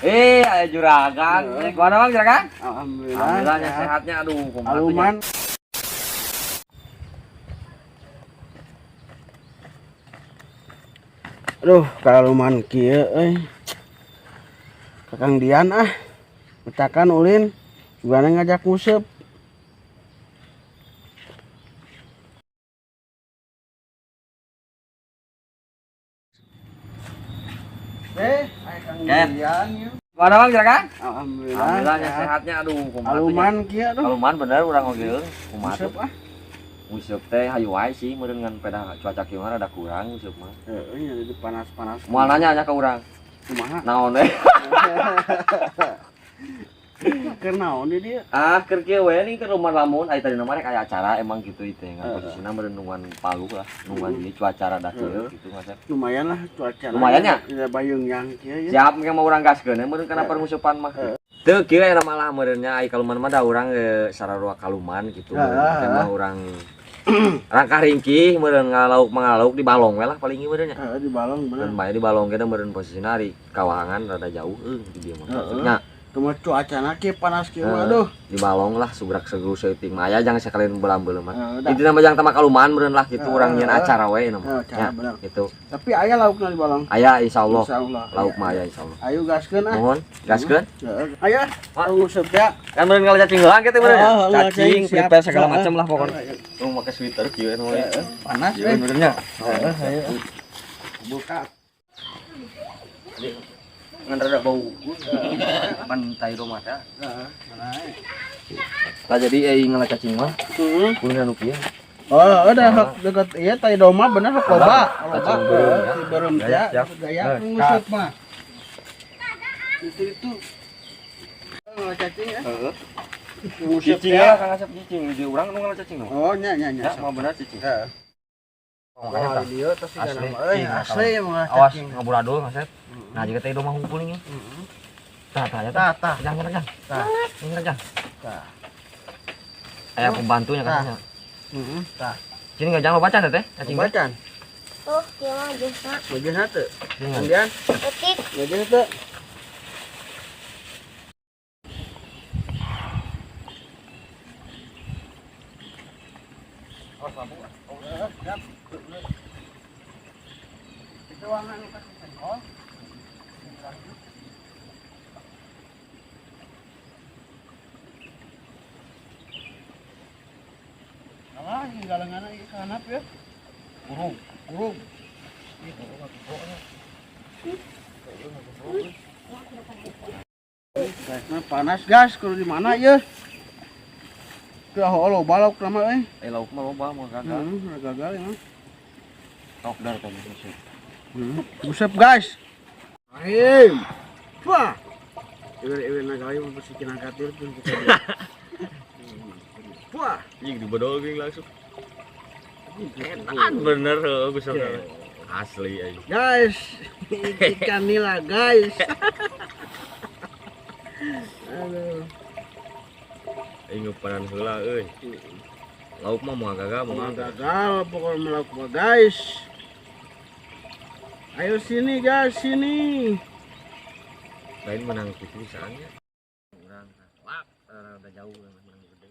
Aya juragan. Kumaha Bang juragan? Alhamdulillah. Alhamdulillah nya sehatnya aduh kumaha tuh nya. Aluman. Aduh, kaluman kieu euy. Kakang Dian ah. Metakan ulin. Gimana ngajak nguseup. Aya Kang Ken. Dian yeuh. Kumaha Bang juragan? Alhamdulillah. Alhamdulillah nya sehat. sehatnya aduh kumaha tuh nya. Aluman kieu aduh. Aluman bener urang oge euy. Kumaha tuh? Nguseup ah. Nguseup teh hayu wae sih meureun ngan peda cuaca kieu mah rada kurang nguseup mah. Heeh, nya jadi panas-panas. Moal nanya nya ka urang. Kumaha? Naon we? Keur naon di dieu? Ah, keur kieu we nih keur rumah lamun aya tadi mah rek aya acara emang gitu itu ngan Heeh. posisina meureun nungguan palu lah, nungguan ieu cuaca rada kieu gitu Mas. Lumayan lah cuaca. Lumayan ya? Tidak bayung yang kieu ya. Siap engke mah urang gaskeun meureun kana permusuhan mah. Teu kieu era malah meureun nya ai kaluman mah da urang sararua kaluman gitu. Heeh. Teh mah urang rangkah ringkih meureun ngalauk mangalauk di balong we lah paling ieu meureun nya. Heeh, di balong bener. Meureun bae di balong ge da meureun posisina ari kawahangan rada jauh euy di dieu mah. Heeh. Nya Cuma cuacana kieu panas kieu mah Heeh. aduh. Di balong lah subrak seguru seuting mah aya jangan sekalian belam-belem mah. Heeh, dah. Intina mah jangan tama kaluman meureun lah gitu urang Heeh. nyieun acara we na Heeh, mah. acara Nya, bener. gitu. Tapi aya laukna di balong. Aya insyaallah. Insyaallah. Lauk mah aya insyaallah. Ayo gaskeun ah. Mohon gaskeun. Heeh. Ayo, nguseup ya. Kan meureun kalau cacing heula kitu meureun. Heeh, heeh, Cacing, siap. prepare segala Heeh. macam lah pokoknya. Heeh, Lu make sweater kieu nu we. heeh, panas Kieu euy. meureun nya. Heeh, ayo. Buka. Ngan rada bau pan tai rumah teh. Heeh, mana. Lah jadi euy ngala cacing mah Heeh. kudu nu kieu. Oh, udah hok deket iya tai doma bener hok loba. Loba. Cacing beureum ya. Si beureum Ya, ya. siap. Gaya Eh, nguseup mah. Itu. Oh, cacing ya. Heeh. Nguseup Cicing ya. ya Kang Asep cicing di urang nu ngala cacing mah. Oh, nya nya nya. Ya, mah bener cicing. Heeh. Makanya Wah, tah. ieu tos sigana Asli. mah euy, Ih, asli mah Awas cacing. ngaburadul Kang Asep. Nah, jika teh domah hungkul ini. Heeh. Tah tah ya Tah, tah. tah, Jangan jangan. Tah. Jangan jangan. tah. Aya pembantunya Tah. katanya. Heeh, tah. Sini enggak jangan baca teh, cacing teh. Bacan. Tuh, kieu mah jusna. Wajahna teu. Sini nggak? Andian, Petik. wajahna teu. Siap. Itu wangan kasih sengkol. Alah, ini galengan ieu kanap ya. Kurung. Kurung. Guys, panas guys, kudu di mana ya? Tuh oh, loba lauk lama euy. Eh lauk mah loba mah gagal. Gagal ya. Tok dar tadi musuh. Buset guys. Rahim. Wah. Iwer-iwer nagawi membersihkan katir pun kita. Wah. Ih, dibedol geuing langsung. Enak bener heuh geus. Asli euy. Guys, ikan nila guys. Aduh. Aing ngeupanan heula euy. Lauk mah moal gagal Mau moal. gagal pokoknya melakukan guys. Ayo sini guys, sini. Lain menang kitu bisaan nya. Urang lap rada jauh urang menang gede.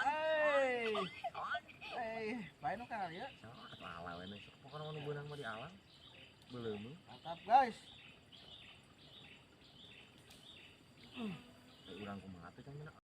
Hey. Hey, bae nu kana ya. Salah we pokokna mah nu beunang mah di alam. Beuleum. Mantap guys. Urang kumaha teh can menang.